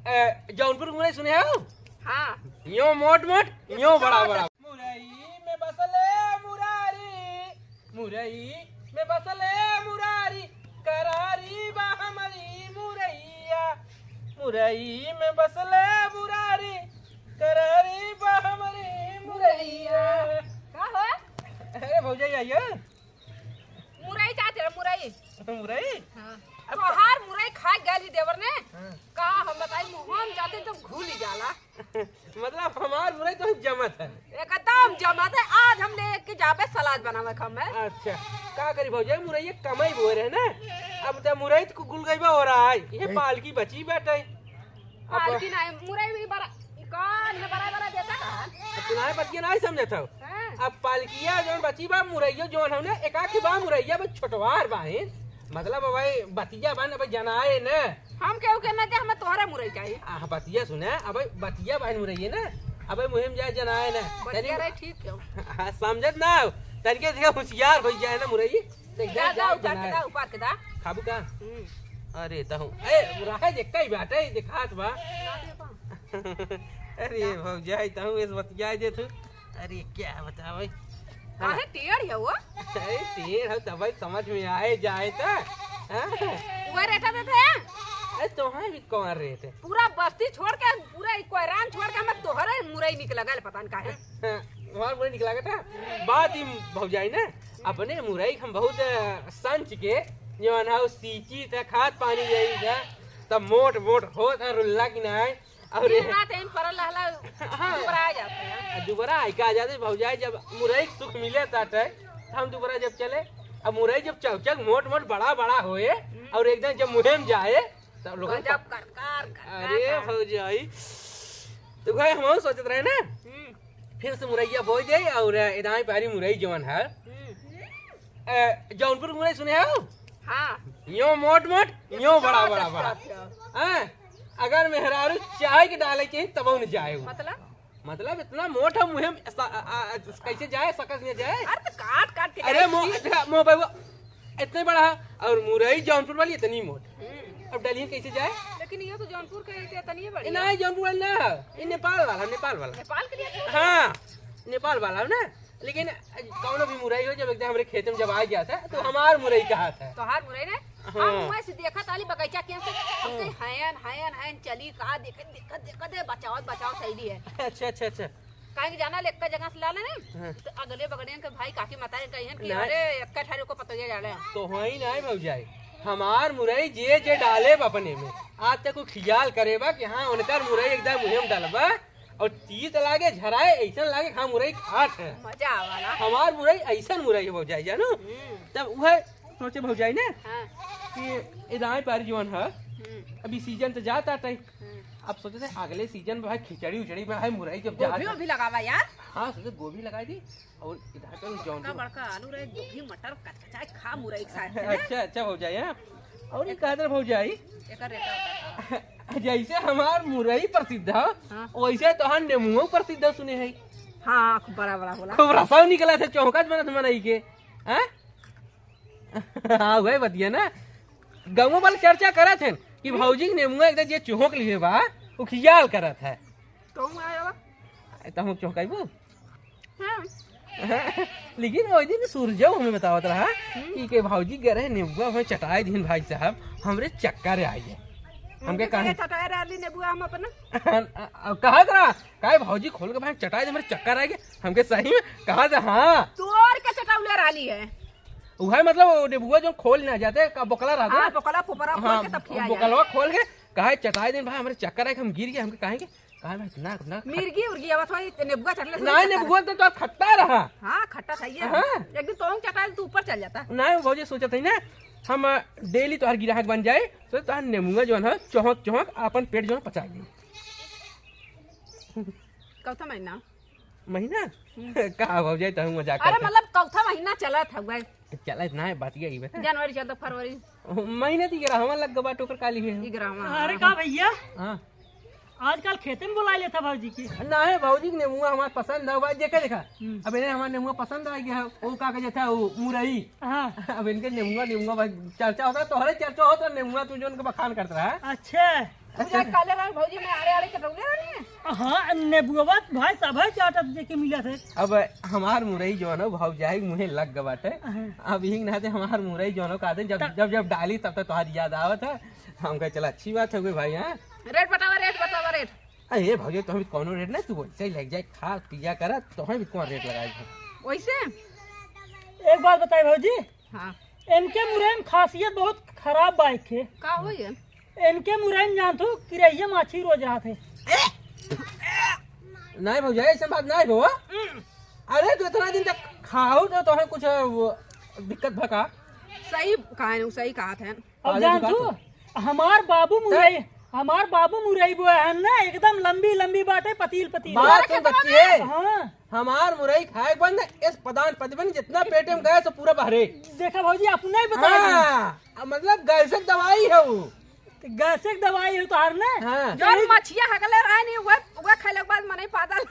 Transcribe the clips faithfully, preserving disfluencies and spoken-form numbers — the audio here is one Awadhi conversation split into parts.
ए, जौनपुर के मुरई सुने हो? हाँ। यो मोट मोट, यो बड़ा बड़ा। मुरई में बसले मुरारी, मुरई में बसले मुरारी, करारी बा हमरी मुरैया। मुरई में बसले मुरारी, करारी बा हमरी मुरैया। का हो? अरे भौजाई आइयो। मुरई चाहते रहे, मुरई। मुरई? हाँ। अब तोहार मुरई खा गल ही देवर ने। हाँ। का हम बताई, मुँह में जाते तो घुल ही जाला। मतलब हमार मुरई तो जमत है। एकदम जमत है। आज हम लेके जाबे सलाद बनावे खामे। अच्छा, का करी भौजाई, मुरई ये कमाई बोए रहे ना। अब तो मुरई तो गुल गई बा हो रहा है। ये ए। पालकी बची बाटे। अब पालकी ना, मुरई भी बड़ा, कौन है बड़ा बड़ा देता का? अब तुम्हारे बतिया ना समझत हो। हाँ। अब पालकिया जौन बची बा, मुरैयो जौन हो ना, एक आखी बा मुरैया बस छोटवार बाहिन। मतलब अब भाई बतिया बन अब जनाए न। हम केहू के ना दे, हमें तोहरे मुरई चाहिए। आ, बतिया सुने, अब बतिया बहन मुरई है ना, अब मुहिम जाए जनाए ना। बतिया तनी रहे ठीक क्यों? हाँ, समझत ना हो, तनिके से होशियार हो जाए ना मुरई, तो एकदम दा, दा, जाए उपार के जनाए। दा, उपार के दा। खाबू का? हम्म। अरे तहु, ए, रहे जे कई बात है, दिखात बा। ना दे पा। अरे भौजाई, तहु इस बतिया दे तू। अरे क्या बतावे? काहे टेढ़ है वो? अरे टेढ़ है, तब समझ में आए जाए तो। हाँ? वो रेटा देते हैं? अरे तोहार भी कौन रेट है? पूरा बस्ती छोड़ के, पूरा ई कोयरान छोड़ के हमें तोहरे मुरई निक लगल, पता न काहे। हाँ, हमार मुरई निक लागत है। बात ही भौजाई ने, अपने मुरई हम बहुत, अ, संच के, जौन है सींची त खाद पानी यही था, तब मोट मोट होत है रुल्ला की नाय। और दिन रात यहीं पड़ल रहला, हाँ। दुबरा आ जाते हैं। आ, दुबरा आई का जाते भौजाई, जब मुरई के सुख मिले ताटे, तो हम दुबरा जब चले, अब मुरई जब चौचक मोट मोट बड़ा बड़ा होए, हम्म। और एकदम जब मुहे में जाए, तब लोगन गजब प-, कर, कर, कर, अरे कर, कर। भौजाई, तो भाई हम सोचत रहे ना, हम्म। फिर से मुरैया बोई दे और इदाई पारी मुरई जवन है, हम्म। ए, जौनपुर के मुरई सुने हो? हाँ। यो मोट मोट, यो बड़ा बड़ा बड़ा। अच्छा, अच्छा। हाँ, अगर मेहरारू चाय के डाले के तब न जाए वो। मतलब? मतलब इतना मोट है मुहे में, स-, आ, आ, कैसे जाए, सकस में जाए? अरे तो काट काट के अरे डाल मो-, दी। अच्छा, मो भाई वो इतने बड़ा है और मुरई जौनपुर वाली इतनी मोट। हम्म। अब डालिए कैसे जाए? लेकिन ये तो जौनपुर के, के इतनी बड़ी ए, है। नहीं, जौनपुर वाली ना है, ये नेपाल वाला, नेपाल वाला। नेपाल के लिए तो हाँ, नेपाल वाला है ना। लेकिन कौनो भी मुरई हो, जब एकदम हमरे खेत में जब आ गया था, तो हाँ। हमार मुरई कहा था। तोहार मुरई ने? हाँ। हम वहाँ से देखत आली बगीचा के से, हम हाँ। कहे, "हयन, हयन, हयन, चली का देखे, देखत, देखत है, बचावत, बचावत अइली है।" अच्छा, अच्छा, अच्छा। काहे कि जाना ले, एक्का जगह से लाले ने, हाँ। तो अगले बगड़ियन के भाई, काकी, मतारी कहियन कि, नहीं। "अरे, एक्का ठारी को पतोहिया डाले।" तो वही नहीं भौजाई, हमार मुरई जे, जे डाले बा अपने में, आज तक वो खियाल करे बा कि हाँ, उनकर मुरई एकदम मुहे में डालबा, और तीत लागे, झराए, ऐसन लागे, हाँ, मुरई खात है। मजा आवाला। हमार मुरई ऐसन मुरई हो जाए, जानो? हम्म। तब वह सोचे भौजाई ने हाँ। कि इदाई पारी जवन है, हम्म। अभी सीजन तो जाता है। हम्म। अब सोचे थे अगले सीजन में भाई खिचड़ी उचड़ी में भाई मुरई जब गोभी जाता। वोभी लगावा यार। हाँ, सोचे गोभी लगाई दी। और इधर पे जौन बड़का बड़का आलू रहे, गोभी, मटर, कचकचाए खा मुरई के साथ, है ना? अच्छा, अच्छा भौजाई, हाँ। और ये कहत रहे भौजाई, एकर रेटा होता था। जैसे हमार मुरई प्रसिद्ध है, हाँ। वैसे तोहार नेमुआ प्रसिद्ध है, सुने है। हाँ, खूब बड़ा बड़ा होला। खूब रसाव निकला था, चौंका बनत मनई के। हाँ? हाँ, वही बतिया ना। गाँव वाले चर्चा करत हैं कि भौजी के नेमुआ एकदम जे चौंक लिए बा, वो खियाल करत है। कहूँ आया बा? ए, त हम चौंकाइबू? हाँ। लेकिन ओइ दिन सूरजो हमें बतावत रहा हम्म। कि के भौजी गए रहे नेबुआ हमें चटाए दिन भाई साहब, हमरे चक्कर आ गए। हमके हमके काहे? चटाए रहली नेबुआ हम अपना। अब कहा करा, काहे भौजी खोल के भाई चटाए दे, हमरे चक्कर आ गए। हमके सही में कहा था, हाँ। तोर के चटौले रहली है। उहे मतलब वो नेबुआ जो खोल ना जाते, का बोकला रहता हाँ, ना? बोकला फोपरा खोल हाँ, के तब खिया जाए। बोकलवा खोल के, काहे चटाए दिन भाई हमरे चक्कर आए, हम गिर गए, हमके काहे के? काहे भाई, ना, ना, खट- मिर्गी उर्गी आवत होई, नेबुआ चटले से नहीं, चक्कर। नेबुआ तो, तो खट्टा रहा। हाँ, खट्टा था ये। हाँ। एक दिन तोहूँ चटाए, तू ऊपर चल जाता। नहीं, भौजी सोचत है ना, हम, अ, डेली तोहार गिराहक बन जाए, तो तोहार नेबुआ जो है, चौंक, चौंक, अपन पेट जो है, पचा ले। कौथा महीना? महीना? हम्म। का भौजाई, तहु मजाक अरे करत है। मतलब कौथा महीना चलत हउवे? चलत ना है, बात यही बता। जनवरी चलत, फरवरी। महीना ती ग्रहवा लग गवा, टोकर काली है। ई ग्रहवा। अरे का भैया? हाँ। आजकल खेते में बुलाए लेता भौजी की। ना है भौजी के नेमुआ हमार पसंद है, भाई देखे देखा। हम्म। अब इन्हें हमार नेमुआ पसंद आ गया है, वो का कहे था, वो मुरई। हाँ। अब इनके नेमुआ, नेमुआ भाई चर्चा होता, तोहरे चर्चा होता, नेमुआ तू जो उनका बखान करता रहा। अच्छा। भौजाई काले रहे, भौजी में आड़े आड़े चटौले रहनी है। हाँ, नेबुआ भाई सब है चाटत जेके मिला थे। अब हमार मुरई जौन है भौजाई मुँहे लग गवा बाटे। हाँ। अब यही नाते हमार मुरई जौन है का दे, जब, त- जब, जब डाली तब तक तोहार याद आवत है। हम कहे चला अच्छी बात है भाई, हाँ। रेट बतावा, रेट बतावा, रेट। अरे भौजी, तो हम कौनो रेट नहीं, तू वैसे ही लग जाए, खा पिया करा, तो हम कौन रेट लगाए हैं? वैसे? एक बात बताई भौजी। हाँ। इनके मुरई में खासियत बहुत खराब बा एक ठे। का हो ये? इनके मुरई में जानत हो, किरैया माछी रोज रहत है। नहीं भौजाई, ऐसा बात नहीं हो। अरे, तू इतना दिन तक खाऊ तो तोहे कुछ, वो, दिक्कत भका? सही कहा है, सही कहा था। अब पागल जान की बात तू, है। हमार बाबू मुरई, हमार बाबू मुरई बोए हैं ना, एकदम लंबी लंबी बाटे, पतील पतील। बात तो बच्ची है। हाँ। हमार मुरई खाए के बाद ना, इस पदान पद में जितना पेट में गया, सब पूरा बाहरे। देखा भौजी, अपने ही बता दी। हाँ, मतलब गैस की दवाई है वो। तो गैस की दवाई है तोहार ने? हाँ। जौन मछिया हगले रहे नहीं, वह, वह खैले के बाद मनई पागल।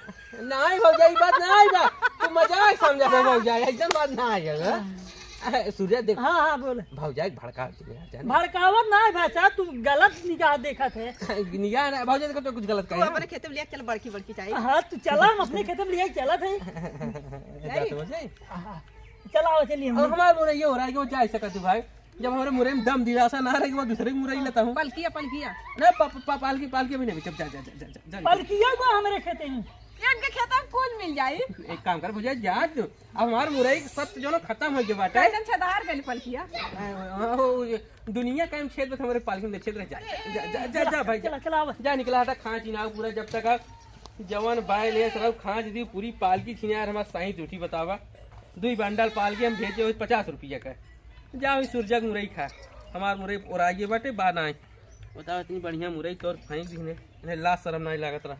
नहीं भौजाई, बात नहीं बा। तू मजाक समझा है भौजाई, ऐसन बात नहीं है। अरे, सूर्या देख। हाँ, हाँ, बोल। भौजाई भड़का के यार, जाने। भड़कावत ना है भाई साहब, तू गलत निगाह देखत है। निगाह ना, भौजाई देखो तो कुछ गलत तू कहे। अपने खेते में ले चल, बड़की बड़की चाहिए। हाँ, तू चला, हम अपने खेते में ले चलत है। जाते हो जाए। हाँ, चला, आओ, चलिए हम। अब हमारे मुरई ये हो रहा है कि वो जा सकत है भाई, जब हमारे मुरई में दम दिलासा ना रहे कि वो दूसरे की मुरई लेता हूँ। पलकिया, पलकिया। ना, प-, प-, पालकी, पालकी अभी नहीं, जब जा, जा, जा, जा, जा, जा। पलकिया बा हमारे खेते में। इनके खेते में कुल मिल जाई। एक काम कर भौजाई, जा तू। अब हमार मुरई के सत्त जौन खतम होइ गए बाटे। कैसन छेदार गइल पलकिया? आ, आ, ओ, ये दुनिया कायम छेद बस हमरे पालकी में छेद रह जा। जा, जा, जा, जा भाई, जा। चला, चला, आवा। जा निकला हटा, खाँच इनाव पूरा जब तक आ जवन बाय ले सरब खाँच दी पूरी पालकी छिनार हमार साईं झूठी बतावा। दुई बंडल पालकी हम भेजे होई पचास रुपया का। जा वही सूरजा के मुरई खा। हमार मुरई ओराइए बाटे, बा नाई। बतावा इतनी बढ़िया मुरई तोर फेंक दी ने। इन्हें लाज शरम नाई लागत रहा।